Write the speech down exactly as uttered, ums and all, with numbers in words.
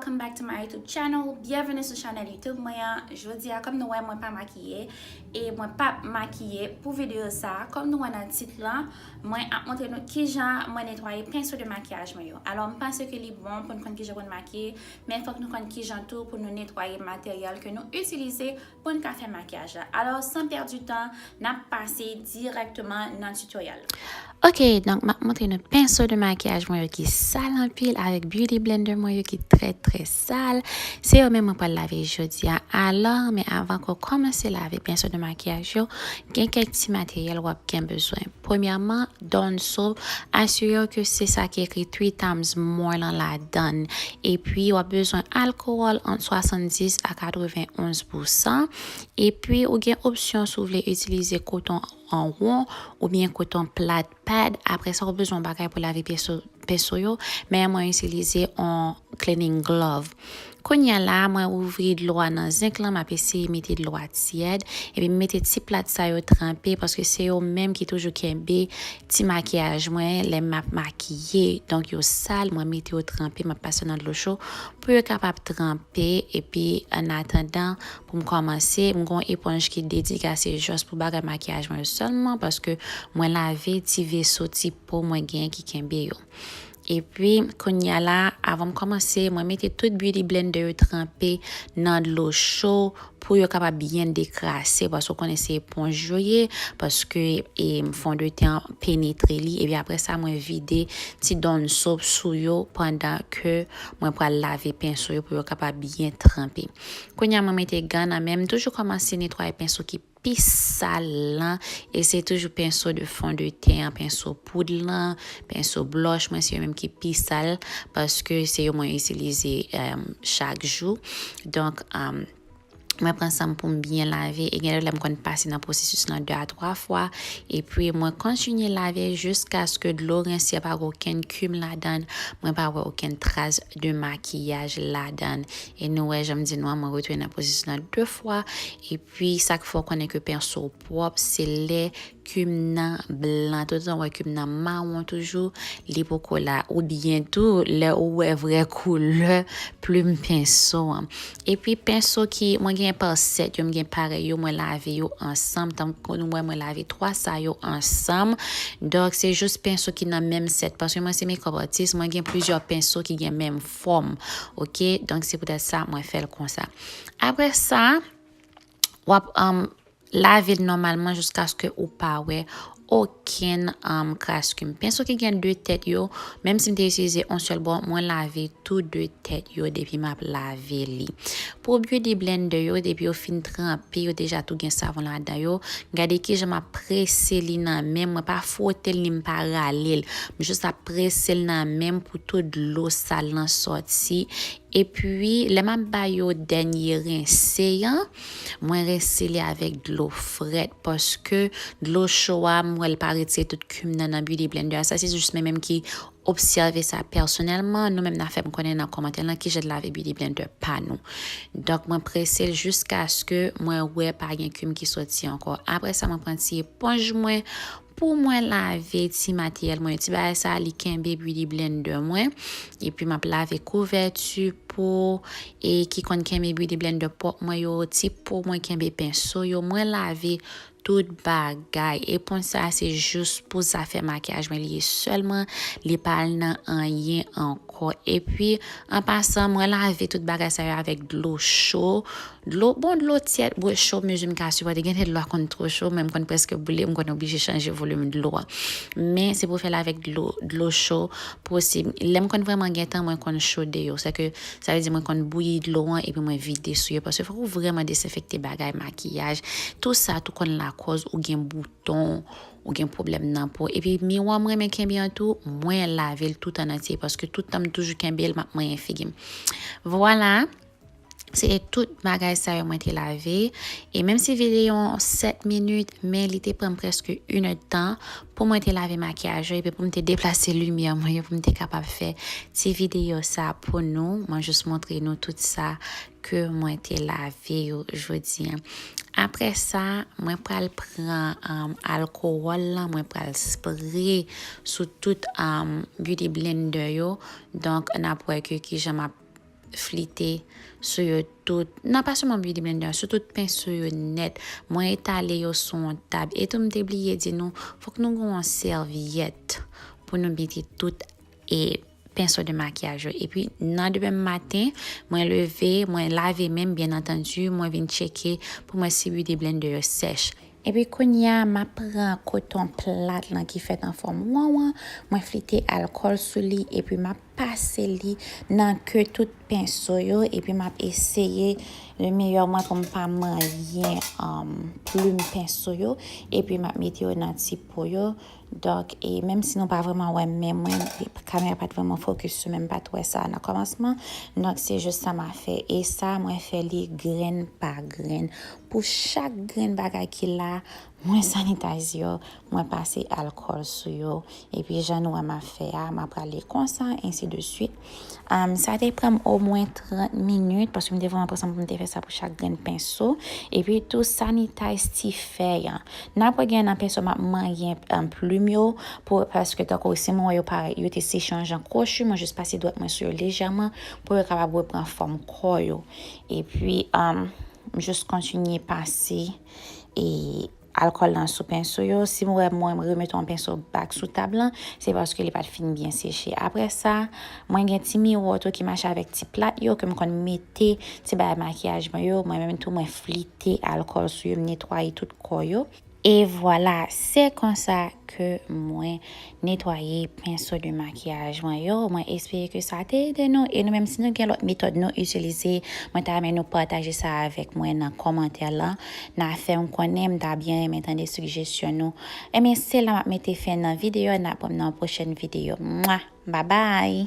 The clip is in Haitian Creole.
Welcome back to my YouTube channel. Byenveni sou chanèl YouTube mwen an. Jodi a, kòm nou wè, mwen pa makiye e mwen p ap makiye pou videyo sa a. Kòm nou wè nan tit lan, mwen ap montre nou kijan mwen netwaye penso de makiyaj mwen yo. Alò, m panse ke li bon pou n konn kijan pou n makiye, men fòk nou konn kijan tou pou nou netwaye materyèl ke nou itilize pou n ka fè makiyaj la. Alò, san pèdi tan, n ap pase dirèkteman nan tutorial. Ok, donk m ap montre nou penso de makiyaj mwen yo ki sal anpil avèk beauty blender mwen yo ki trè, trè sal. Se yo menm mwen pral lave jodi a. Alò, men avan ke w kòmanse lave penso de makiyaj yo, gen kèk ti materyèl w ap gen bezwen. Premyèman, Dawn Soap, asire w ke se sa ki ekri three times more lan ladan l. Epi, w ap bezwen alkowòl ant swasanndis a katrevenonz pousan. Epi, ou gen opsyon si w vle itilize koton an won oubyen koton plat pad. Apre sa, ou bezwen yon bagay pou lave penso, penso yo, men mwen itilize yon cleaning glove. Kounye a la, mwen ouvri dlo a nan zenk lan, m ap eseye mete dlo a tyèd, epi m mete ti plat sa yo tranpe, paske se yo menm ki toujou kenbe ti makiyaj mwen lè m ap makiye. Donk, yo sal, mwen mete yo tranpe, m ap pase nan dlo cho pou yo kapab tranpe, epi annatandan, pou m kòmanse, m gen yon eponj ki dedikase jis pou bagay makiyaj mwen yo sèlman, paske mwen lave ti veso, ti po mwen genyen ki kenbe yo. Epi, kounye a la, avan m kòmanse, mwen mete tout beauty blender yo tranpe nan dlo cho pou yo kapab byen dekrase, paske w konnen se eponj yo ye, paske, e, fondeten an penetre li, epi apre sa, mwen vide ti Dawn Soap sou yo pandan ke mwen pral lave penso yo pou yo kapab byen tranpe. Kounye a, mwen mete gan nan men m, toujou kòmanse netwaye penso ki pi sal lan, e se toujou penso de fondeten an, penso poud lan, penso blush, mwen se yo menm ki pi sal, paske se yo mwen itilize, em, chak jou. Donk, em, mwen pran san m pou m byen lave, e gen lè m konn pase nan pwosesis lan de a twa fwa, epi mwen kontinye lave jiskaske dlo rense a pa gen okenn kim ladan l, mwen pa wè okenn tras de makiyaj ladan l. E nou wè, jan m di nou an, mwen retounen nan pwosesis lan de fwa, epi sa k fè w konnen ke penso w pwòp, se lè kim nan blan, tout tan w wè kim nan mawon toujou, li poko la. Oubyen tou, lè ou wè vrè koulè plim penso an. Epi penso ki, mwen gen pa sèt yo, m gen parèy yo, mwen lave yo ansanm. Tankou nou wè, mwen lave twa sa yo ansanm. Donk, se jis penso ki nan menm sèt. Paske mwen se makeup artist, mwen gen plizyè penso ki gen menm fòm. Oke? Donk, se poutèt sa, mwen fè l konsa. Apre sa, w ap, um, lave l nòmalman jiskaske ou pa wè okenn, um, kras kim. Penso ki gen de tèt yo, menm si m te itilize yon sèl bò, mwen lave tou de tèt yo depi m ap lave li. Pou beauty blender yo, depi yo fin tranpe, yo deja tou gen savon ladan yo. Gade kijan m ap prese li nan men m, mwen pa fwote l ni m pa rale l. M jis ap prese l nan men m pou tout dlo sal lan sòti. Epi, lè m ap ba yo dènye rense an, mwen rense li avèk dlo frèt, paske dlo cho a, m wè l pa retire tout kim nan nan beauty blender a. Sa se jis mwen menm ki obsève sa pèsonèlman. Nou menm n a fè m konnen nan kòmantè lan kijan n lave beauty blender pa nou. Donk, mwen prese l jiskaske mwen wè pa gen kim ki sòti ankò. Apre sa, mwen pran ti eponj mwen pou mwen lave ti materyèl mwen yo. Ti bagay sa, li kenbe beauty blender mwen. Epi m ap lave kouvèti po, e ki konn kenbe beauty blender pwòp mwen yo, ti po mwen kenbe penso yo. Mwen lave tout bagay. Eponj sa, se jis pou zafè makiyaj mwen li ye sèlman. Li pa al nan anyen ankò. Epi, an pasan, mwen lave tout bagay sa yo avèk dlo cho. Dlo, bon, dlo tyèd, bwè cho, mezi m ka sipòte. Gen de dlo a konn twò cho, men m konn prèske boule, m konn oblije chanje volim dlo a. Men, se pou fè l avèk dlo, dlo cho posib. Lè m konn vrèman gen tan, mwen konn chode yo. Sèke, sa vle di mwen konn bouyi dlo an, epi mwen vide sou yo. Paske fòk ou vrèman dezenfekte bagay, makiyaj. Tout sa, tou konn lakòz ou gen bouton, ou gen pwoblèm nan po. Epi, miwa m renmen kenbe an tou, mwen lave l tout an antye. Paske tout tan m toujou kenbe l, m ap manyen figi m. Vwala. Se tout bagay sa yo mwen te lave. E menm si videyo an sèt minit, men li te pran m prèske inèdtan pou mwen te lave makiyaj yo, epi pou m te deplase limyè mwen yo, pou m te kapab fè ti videyo sa pou nou. Mwen jis montre nou tout sa ke mwen te lave yo jodi an. Apre sa, mwen pral pran, um, alkowòl lan, mwen pral spre sou tout, um, beauty blender yo. Donk, n ap wè ke kijan m ap flite sou yo tout. Nan pa sèlman beauty blender, sou tout penso yo nèt. Mwen etale yo sou yon tab. E tou m te bliye di nou, fòk nou gen yon sèvyèt pou nou mete tout e penso de makiyaj yo. Epi nan demen maten, mwen leve, mwen lave men m, byen antandi, mwen vin tcheke pou mwen si beauty blender yo sèch. Epi kounye a, m ap pran koton plat lan ki fèt an fòm wonwon, mwen flite alkòl sou li, epi m ap pase li nan ke tout penso yo, epi m ap eseye le meyè mwen pou m pa manyen um, plim penso yo, epi m ap mete yo nan ti po yo. Donk, e menm si nou pa vrèman wè men mwen, kamera pa t vrèman fokis sou men m, pa t wè sa nan kòmansman. Donk, se jis sa m a fè. E sa, mwen fè li grenn pa grenn. Pou chak grenn bagay ki la, mwen sanitize yo, mwen pase alkòl sou yo. Epi jan nou wè m ap fè a, m ap rale konsa, ensi de swit. Um, sa te pran m omwen trant minit, paske m te vrèman pran san pou m te fè sa pou chak grenn penso. Epi tou sanitize ti fèy an. N ap wè gen nan penso m ap manyen um, plim yo, pou, paske tankou si mwen wè yo parèt, yo te seche an jan kwochi, mwen jis pase dwèt mwen sou yo lejèman, pou yo kapab repran fòm kò yo. Epi, um, m jis kontinye pase e alkòl lan sou penso yo. Si m wè mwen remete yon penso back sou tab lan, se paske li pa t fin byen seche. Apre sa, mwen gen ti miwa tou ki mache avèk ti plat yo ke m konn mete ti bagay makiyaj mwen yo. Mwen menm tou, mwen flite alkòl sou yo, m netwaye tout kò yo. E vwala, se konsa ke mwen netwaye penso de makiyaj mwen yo. Mwen espere ke sa te ede nou. E nou menm, si nou gen lòt metòd nou itilize, mwen ta renmen nou pataje sa avèk mwen nan kòmantè lan. N a fè m konnen, m ta byen renmen tande sijesyon nou. Ebyen, se la m ap mete fen nan videyo, n ap wè m nan yon pwochèn videyo. Mwa! Babay!